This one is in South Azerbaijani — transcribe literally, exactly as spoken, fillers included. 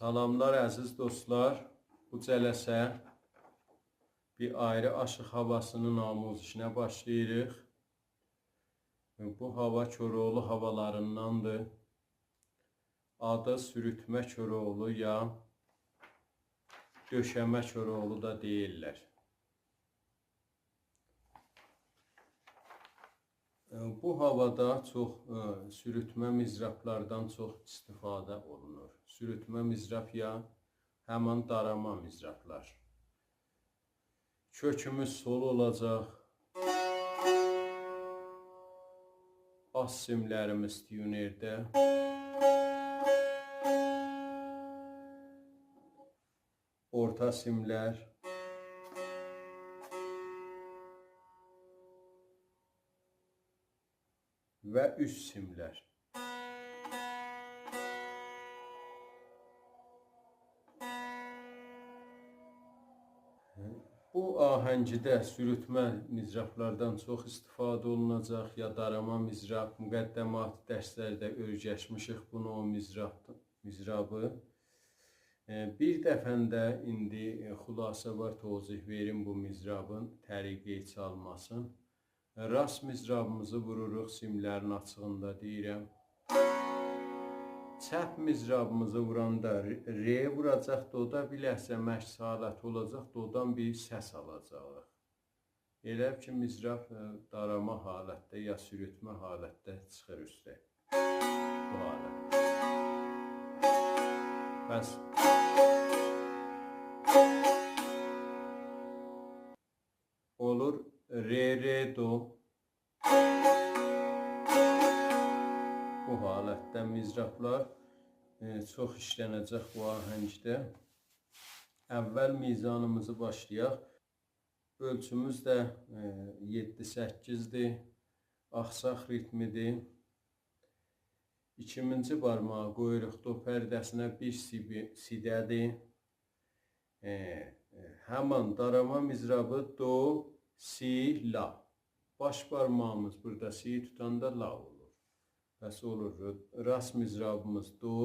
سلاملار عزیز دوستلار. بو جلسه بیر آیری آشیق هاواسینین آموزشینه باشلاییریق. بو هاوا کوراوغلو هاوالاریندان‌دیر. آدی سوروتمه کوراوغلو یا دؤشمه کوراوغلو دا دئییرلر. ائ، بو هاوادا چوخ، ائ، سوروتمه مضرابلاردان چوخ استفاده اولونور. سوروتمه مضراب یا همین داراما مضرابلار. کؤکوموز سول اولاجاق. باس سیملریمیز تیونرده. اورتا سیملر و اوست سیملر. بو آهنگیده سوروتمه مضرابلاردان چوخ استفاده اولوناجاق، یا داراما مضراب. مقدماتی درسلرده اؤیرشمیشیک بونو، او مضراب، مضرابی. ائ، بیر دفعه ده ایندی، ائ، خلاصه‌وار توضیح وئریم بو مضرابین طریقه‌ی چالماسین. راست مضرابیمیزی ووروروق، سیملرین آچیغیندا دئییرم. چپ مضرابیمیزی ووراندا ر، ر ووراجاق، دودا بیر لحظه مکث حالتی اولاجاق، دودان بیر سس آلاجاغیق. ائله کی مضراب، ائ، داراما حالتده یا سوروتمه حالتده چیخیر اوسته. بو حالت. پس اولور ر، ر، دو. بو حالتده مضرابلار، ائ، چوخ ایشلنه‌جک بو آهنگده. اول میزانیمیزی باشلایاق. اؤلچوموز ده، ائ، یئددی سککیزدیر. آخساق ریتمی‌دیر. ایکیمینجی بارماغی قویوروق دو پرده‌سینه، بیر سی، سی‌ده‌دیر. ائ، ائ، همان داراما مضرابی دو، سی، لا. باش بارماغیمیز بورادا سی توتاندا لا اولور. پس اولور، راست مضرابیمیز دو،